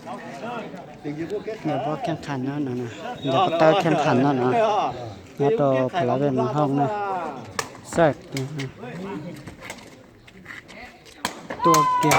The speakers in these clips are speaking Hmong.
Nws pob kheej qham no no, nws pob tawb kheej qham no no, nyob rau phav lav vej mus hooj na. Xaj, tua kiag.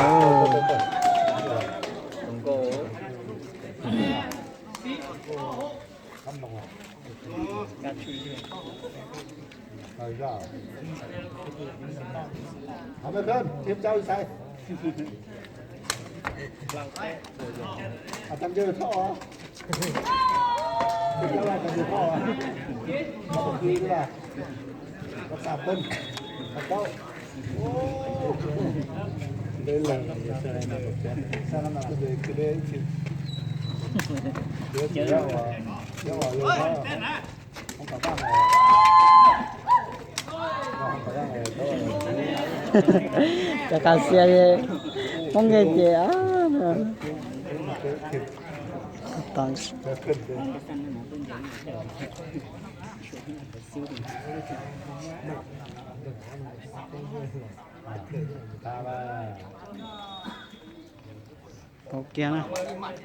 Cov qab xiab muab nkeeg ces Pau kiag na. Cov maj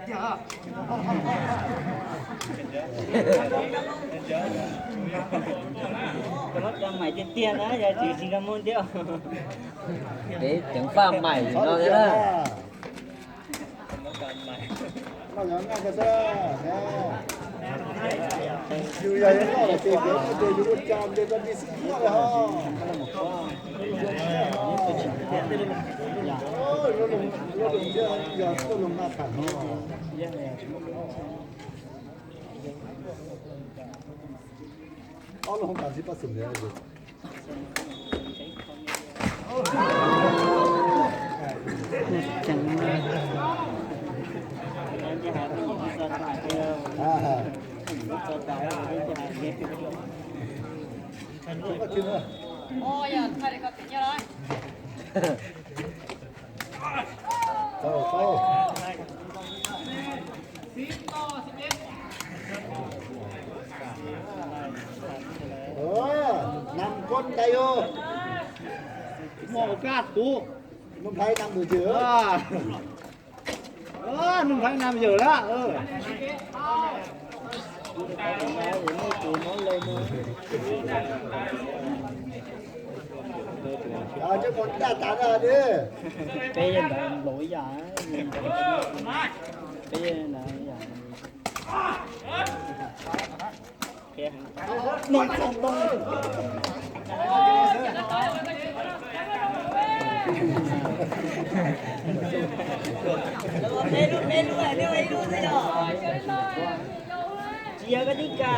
cov maim tiag tiag na, yog tsis tsis nkag muag ntiab. Peb ceev faj maim no thiab na. Nam Quân đây ô. Mò cát tú. Nung thái năm rồi chứ. Nung thái năm giờ đó. Cho con đa tán ra đi. Peb ntawd nplua ib yam, peb ntawd ib yam. Tsis yog koj tib ka.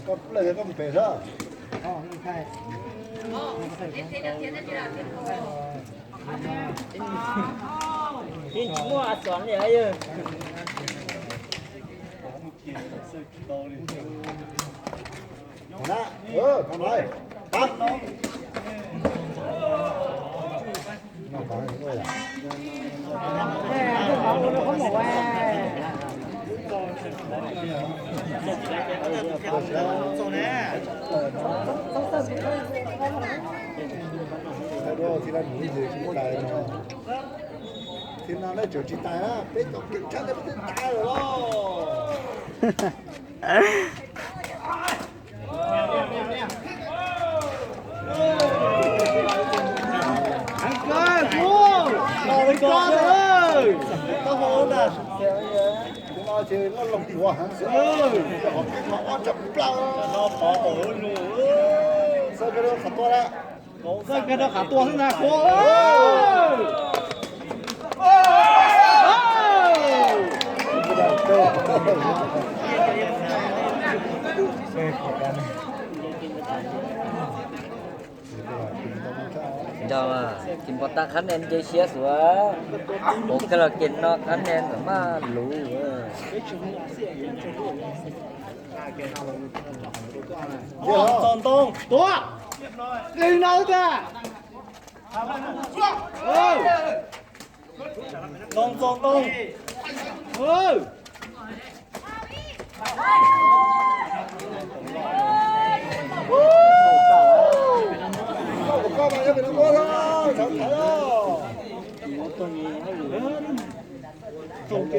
Koj pw lawm koj mus pem sab. Tsis muaj xom li yog. Thiab no lawv tseem tsis tag, peb cov kev tshaj lawv twb tag lawm los. Heev kawg, heev kawg. Ces loj loog puav heev xwb, qhov peb mas ob tsav plaws. Xav kawg rau qhov tua lawm. Xav kawg rau qhov tua xwb ntag kuv. Yog tsis npog tag qhab nen nce siab xwb, ua kawg los kev no qhab nen ntawm maj luv. Txog ntoo tuaj, li no tiag. Ntoo txog ntoo. Twb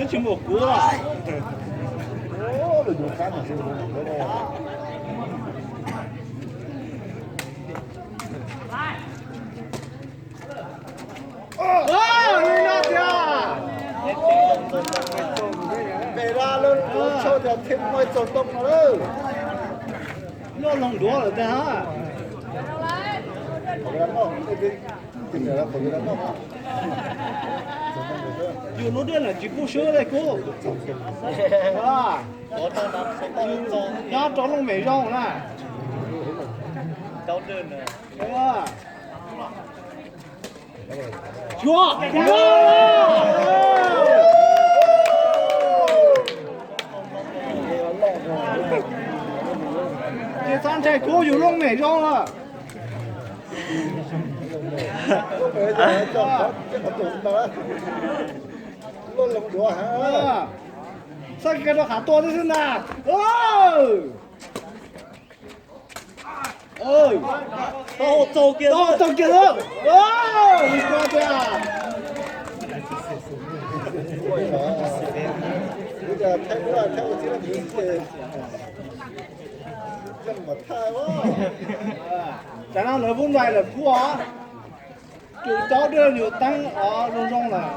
tsis muaj kuv. Pem lawv lub tshauj tias thiaj muaj ib txog ntoo no lawm. Loj loog duav lawm ntag. Yus lub dej na tsis pub swb le kub. Nyob rau looj mem zoo na. Tshuav. Tsis txhob ntshai kub, yus looj mem zoo lawm. Txhob kiag rau qhav tua tib xwb ntag. Tau txaus kiag, tau txaus kiag xwb. Li ko tiag. Tsam no lawv pub npais lawm kub os. Tus caub dej yus teeb os zoo zoo lawm.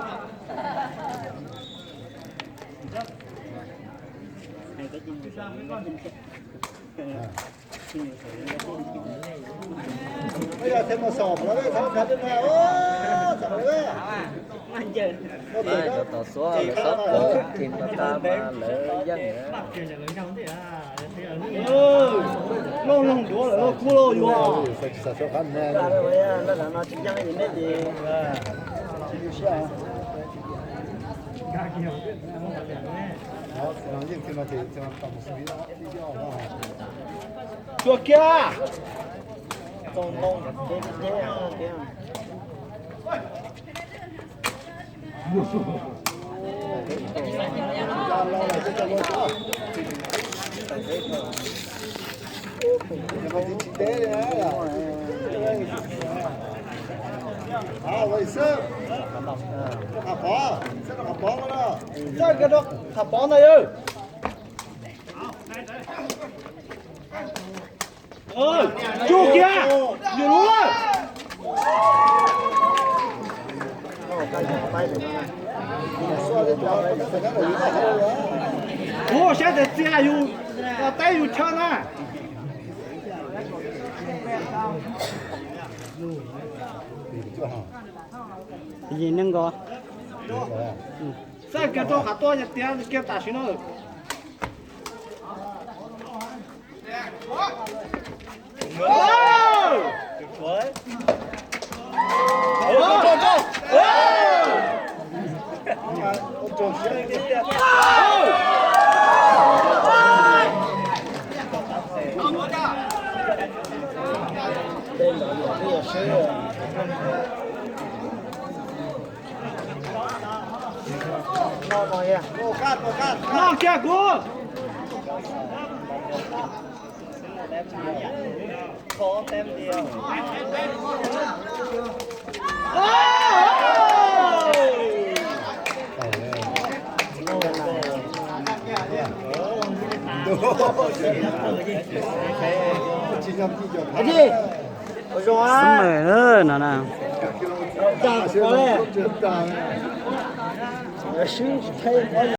Cov tod xuab lawv xob pov tim no tas mas lawv yeej. Looj loog duav lawm, kub lauj yus. Tshuav kiag. Txawj kiag rau qhov pov ntawd yawg. Tsuj kiag, yus lub lawm. Kuv saib tias txia yus, teb yus chaw na. Txawj kiag rau qhov tuaj tiav kiag tam sim no. Noj kiag kuv. Xwb mas no na.